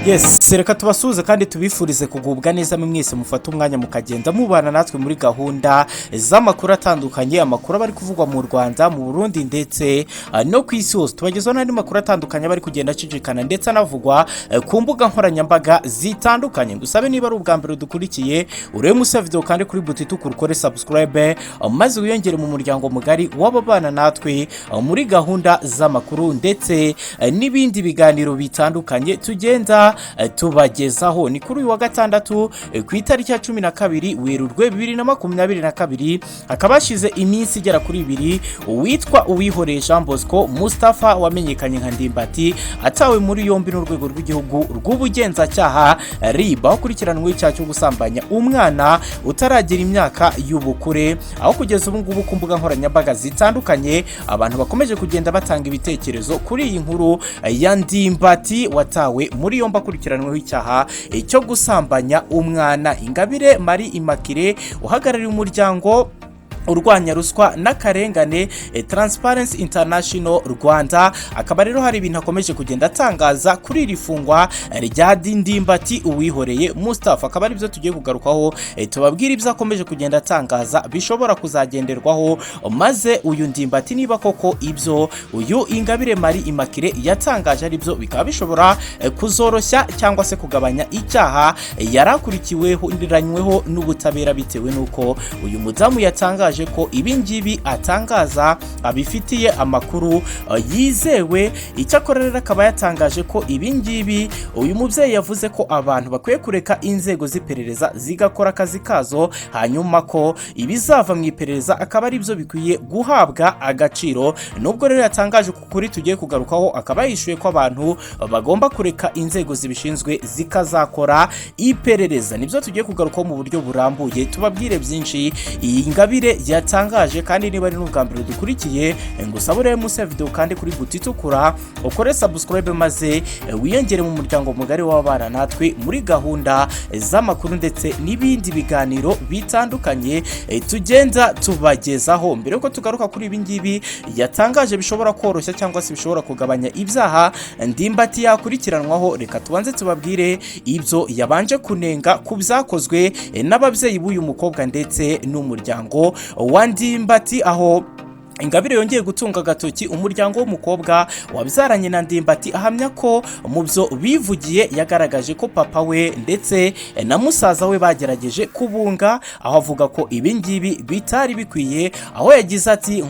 Yes, reka tubasuhuze kandi tubifurize kugubwa neza mwese mufate umwanya mukagenda mubana natwe muri gahunda z'amakuru atandukanye, amakuru aba ari kuvugwa mu Rwanda, mu Burundi ndetse no ku isi hose. Tubagezaho n'andi makuru atandukanye aba ari kugenda acicikana ndetse anavugwa ku mbuga nkoranyambaga zitandukanye. Ngusabe niba ari ubwa mbere dukurikiye, urebe munsi ya video kandi kuri buto itukura ukore subscribe, maze wiyongere mu muryango mugari w'ababana natwe muri gahunda z'amakuru ndetse n'ibindi biganiro bitandukanye tugenda tubagezaho. Ni kuri uyu wa gatandatu, ku itariki ya 12 Werurwe 2022, hakaba hashize iminsi igera kuri 2 uwitwa Uwihoreye Jean Bosco Mustafa wamenyekanye nka Ndimbati atawe muri yombi n'Urwego rw'Igihugu rw'Ubugenzacyaha, RIB, aho akurikiranweho icyaha cyo gusambanya umwana utaragira imyaka y'ubukure, aho kugeza ubu ngubu ku mbuga nkoranyambaga zitandukanye abantu bakomeje kugenda batanga ibitekerezo kuri iyi nkuru ya Ndimbati watawe muri yombi akurikiranweho icyaha cyo gusambanya umwana. Ingabire Marie Immaculée uhagarariye umuryango urwanya ruswa n'akarengane, Transparency International Rwanda, akaba rero hari ibintu akomeje kugenda atangaza kuri iri fungwa rya Ndimbati Uwihoreye Mustafa, akaba ari byo tugiye kugarukaho, tubabwira ibyo akomeje kugenda atangaza bishobora kuzagenderwaho, maze uyu Ndimbati niba koko ibyo uyu Ingabire Marie Immaculée yatangaje ari byo, bikaba bishobora kuzoroshya cyangwa se kugabanya icyaha yari akurikiweho n'ubutabera, bitewe n'uko uyu mudamu yatangaje ko ibi ngibi atangaza abifitiye amakuru yizewe. Icyakora rero akaba yatangaje ko ibi ngibi uyu mubyeyi yavuze ko abantu bakwiye kureka inzego z'iperereza zigakora akazi kazo, hanyuma ko ibizava mu iperereza akaba ari byo bikwiye guhabwa agaciro. Nubwo rero yatangaje ku kuri tugiye kugarukaho, akaba yishuye ko abantu bagomba kureka inzego zibishinzwe zikazakora iperereza. Nibyo tugiye kugarukaho mu buryo burambuye, tubabwire byinshi iyi Ingabire yatangaje. Kandi niba ari n'ubwa mbere dukurikiye, ngusabe urebe munsi ya video kandi kuri buto itukura ukore subscribe, maze wiyongere mu muryango mugari w'abana natwe muri gahunda z'amakuru ndetse n'ibindi biganiro bitandukanye tugenda tubagezaho. Mbere yuko tugaruka kuri ibi ngibi yatangaje bishobora koroshya cyangwa se bishobora kugabanya ibyaha Ndimbati yakurikiranwaho, reka tubanze tubabwire ibyo yabanje kunenga ku byakozwe n'ababyeyi b'uyu mukobwa ndetse n'umuryango wa Ndimbati, aho Ingabire yongeye gutunga agatoki umuryango w'umukobwa wabyaranye na Ndimbati, ahamya ko mu byo bivugiye yagaragaje ko papa we ndetse na musaza we bagerageje kubunga, aho avuga ko ibi ngibi bitari bikwiye, aho yagize ati: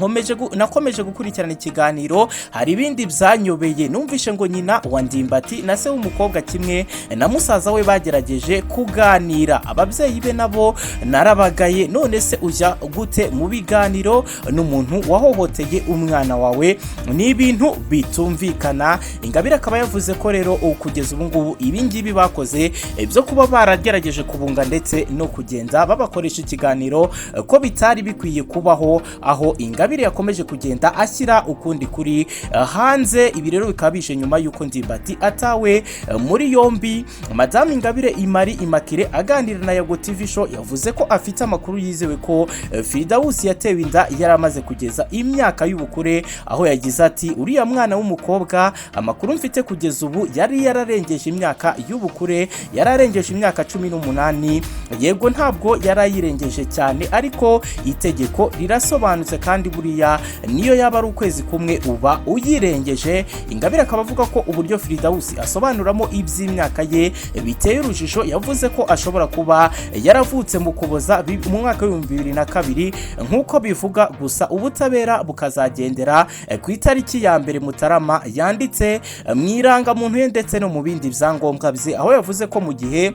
"Nakomeje gukurikirana ikiganiro, hari ibindi byanyobeye. Numvishe ngo nyina wa Ndimbati na se w'umukobwa kimwe na musaza we bagerageje kuganira. Ababyeyi be nabo narabagaye. None se ujya gute mu biganiro n'umuntu wahohoteye umwana wawe? Ni ibintu bitumvikana." Ingabire akaba yavuze ko rero kugeza ubu ngubu ibi ngibi bakoze byo kuba baragerageje kubunga ndetse no kugenda babakoresha ikiganiro ko bitari bikwiye kubaho, aho Ingabire yakomeje kugenda ashyira ukundi kuri hanze. Ibi rero bikaba bije nyuma y'uko Ndimbati atawe muri yombi. Madamu Ingabire Imari Immaculée aganira na Yago TV Show yavuze ko afite amakuru yizewe ko Fidawusi yatewe inda yari amaze kugeza imyaka y'ubukure, aho yagize ati: "Uriya mwana w'umukobwa, amakuru mfite kugeza ubu, yari yararengeje imyaka y'ubukure, yari arengeje imyaka 18. Yego, ntabwo yari ayirengeje cyane, ariko itegeko rirasobanutse, kandi buriya niyo yaba ari ukwezi kumwe uba uyirengeje." Ingabire akaba avuga ko uburyo Firidawusi asobanuramo iby'imyaka ye biteye urujijo. Yavuze ko ashobora kuba yaravutse mu Kuboza mu mwaka w'2002 nk'uko bivuga, gusa ubutabera bukazagendera ku itariki ya 1 Mutarama yanditse mu irangamuntu ye ndetse no mu bindi byangombwa bye, aho yavuze ko mu gihe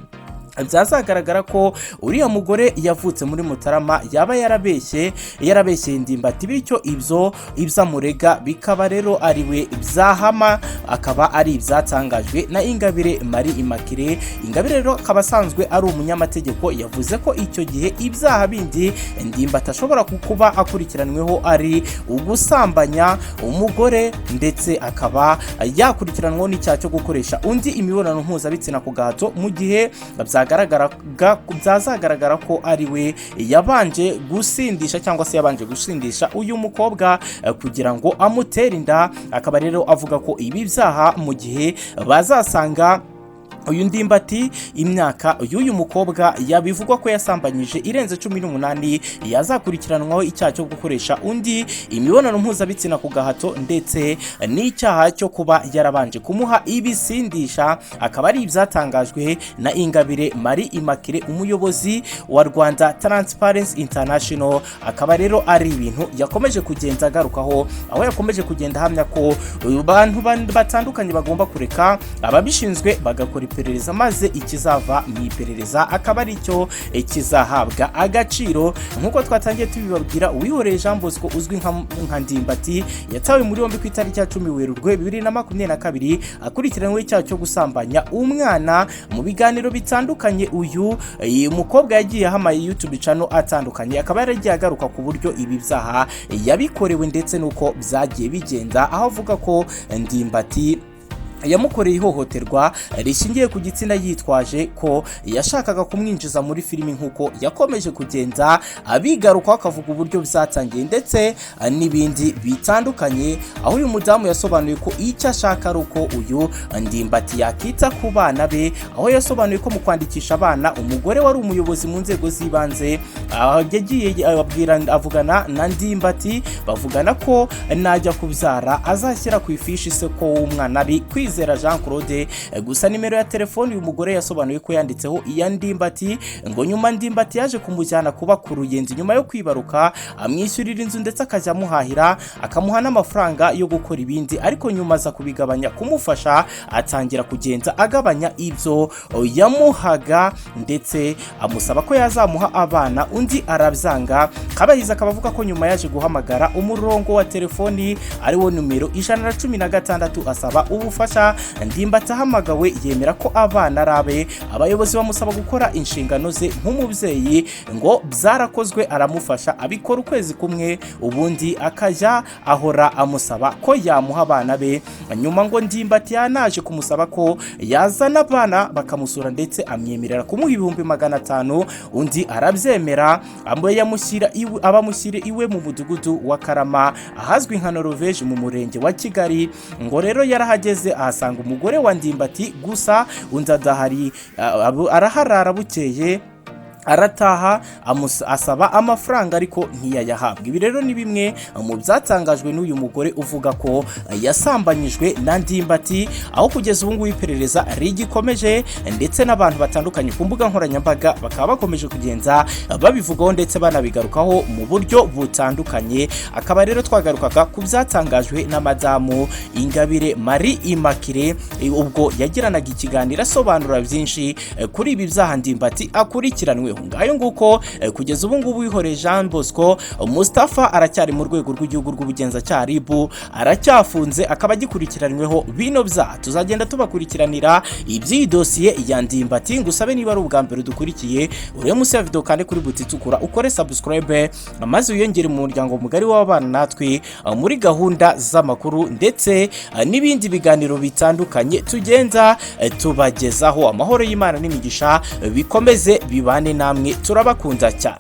byazagaragara ko uriya mugore yavutse muri Mutarama yaba yarabeshye, yarabeshyeye Ndimbati, bityo ibyo amurega bikaba rero ari we byahama. Akaba ari ibyatangajwe na Ingabire Marie Immaculée. Ingabire rero akaba asanzwe ari umunyamategeko, yavuze ko icyo gihe ibyaha bindi Ndimbati ashobora kuba akurikiranweho ari ugusambanya umugore, ndetse akaba yakurikiranwaho n'icyaha cyo gukoresha undi imibonano mpuzabitsina ku gahato, mu gihe byazagaragara ko ari we yabanje gusindisha cyangwa se yabanje gusindisha uyu mukobwa kugira ngo amutere inda. Akaba rero avuga ko ibi byaha mu gihe bazasanga Uyu Ndimbati, imyaka y'uyu mukobwa yabivugwa ko yasambanyije irenze 18, yazakurikiranwaho icyaha cyo gukoresha undi imibonano mpuzabitsina ku gahato ndetse n'icyaha cyo kuba yarabanje kumuha ibisindisha. Akaba ari ibyatangajwe na Ingabire Marie Immaculée, umuyobozi wa Rwanda Transparency International. Akaba rero ari ibintu yakomeje kugenda agarukaho, aho yakomeje kugenda ahamya ko abantu batandukanye bagomba kureka ababishinzwe bagakora iperereza, maze ikizava mu iperereza akaba ari cyo kizahabwa agaciro. Nk'uko twatangiye tubibabwira, Uwihoreye Jean Bosco uzwi nka Ndimbati yatawe muri yombi ku itariki ya 10 Werurwe 2022, akurikiranyweho icyaha cyo gusambanya umwana. Mu biganiro bitandukanye uyu mukobwa yagiye ahamaye YouTube channel atandukanye, akaba yaragiye agaruka ku buryo ibi byaha yabikorewe ndetse n'uko byagiye bigenda, aho avuga ko Ndimbati yamukoreye ihohoterwa rishingiye ku gitsina yitwaje ko yashakaga kumwinjiza muri filimi, nk'uko yakomeje kugenda abigarukaho, akavuga uburyo byatangiye ndetse n'ibindi bitandukanye, aho uyu mudamu yasobanuye ko icyo ashaka ari uko uyu Ndimbati yakita ku bana be, aho yasobanuye ko mu kwandikisha abana umugore wari umuyobozi mu nzego z'ibanze yagiye abwira, avugana na Ndimbati, bavugana ko najya kubyara azashyira ku ifishi se ko w'umwana ari Kwizera Jean Claude. Gusa nimero ya telefoni uyu mugore yasobanuye ko yanditseho iya Ndimbati. Ngo nyuma Ndimbati yaje kumujyana kuba ku Ruyenzi nyuma yo kwibaruka, amwishyurira inzu ndetse akajya amuhahira, akamuha n'amafaranga yo gukora ibindi, ariko nyuma aza kubigabanya kumufasha, atangira kugenda agabanya ibyo yamuhaga, ndetse amusaba ko yazamuha abana, undi arabyanga. Kabayiza akaba avuga ko nyuma yaje guhamagara umurongo wa telefoni ariwo nimero 116 asaba ubufasha. Ndimbati ahamagawe yemera ko abana ari abe. Abayobozi bamusaba gukora inshingano ze nk'umubyeyi, ngo byarakozwe, aramufasha, abikora ukwezi kumwe, ubundi akajya ahora amusaba ko yamuha abana be. Nyuma ngo Ndimbati yanaje kumusaba ko yazana abana bakamusura, ndetse amwemerera kumuha 500,000, undi arabyemera, yamushyira iwe, abamushyira iwe mu mudugudu wa Karama ahazwi nka Norvège mu murenge wa Kigali. Ngo rero yarahageze ahasanga umugore wa Ndimbati gusa, undi adahari, araharara, bukeye arataha, asaba amafaranga ariko ntiyayahabwa. Ibi rero ni bimwe mu byatangajwe n'uyu mugore uvuga ko yasambanyijwe na Ndimbati, aho kugeza ubu ngubu iperereza rigikomeje, ndetse n'abantu batandukanye ku mbuga nkoranyambaga bakaba bakomeje kugenda babivugaho ndetse banabigarukaho mu buryo butandukanye. Akaba rero twagarukaga ku byatangajwe na madamu Ingabire Marie Immaculée ubwo yagiranaga ikiganiro asobanura byinshi kuri ibi byaha Ndimbati akurikiranweho. Ngayo nguko, kugeza ubu ngubu Uwihoreye Jean Bosco Mustafa aracyari mu rwego rw'igihugu rw'ubugenzacyaha RIB, aracyafunze, akaba agikurikiranyweho bino byaha. Tuzagenda tubakurikiranira iby'iyi dosiye ya Ndimbati. Ngusabe, niba ari ubwa mbere dukurikiye, urebe munsi ya video kandi kuri buti itukura ukore subscribe, maze wiyongere mu muryango mugari w'abana natwe muri gahunda z'amakuru ndetse n'ibindi biganiro bitandukanye tugenda tubagezaho. Amahoro y'Imana n'imigisha bikomeze bibane namwe, turabakunda cyane.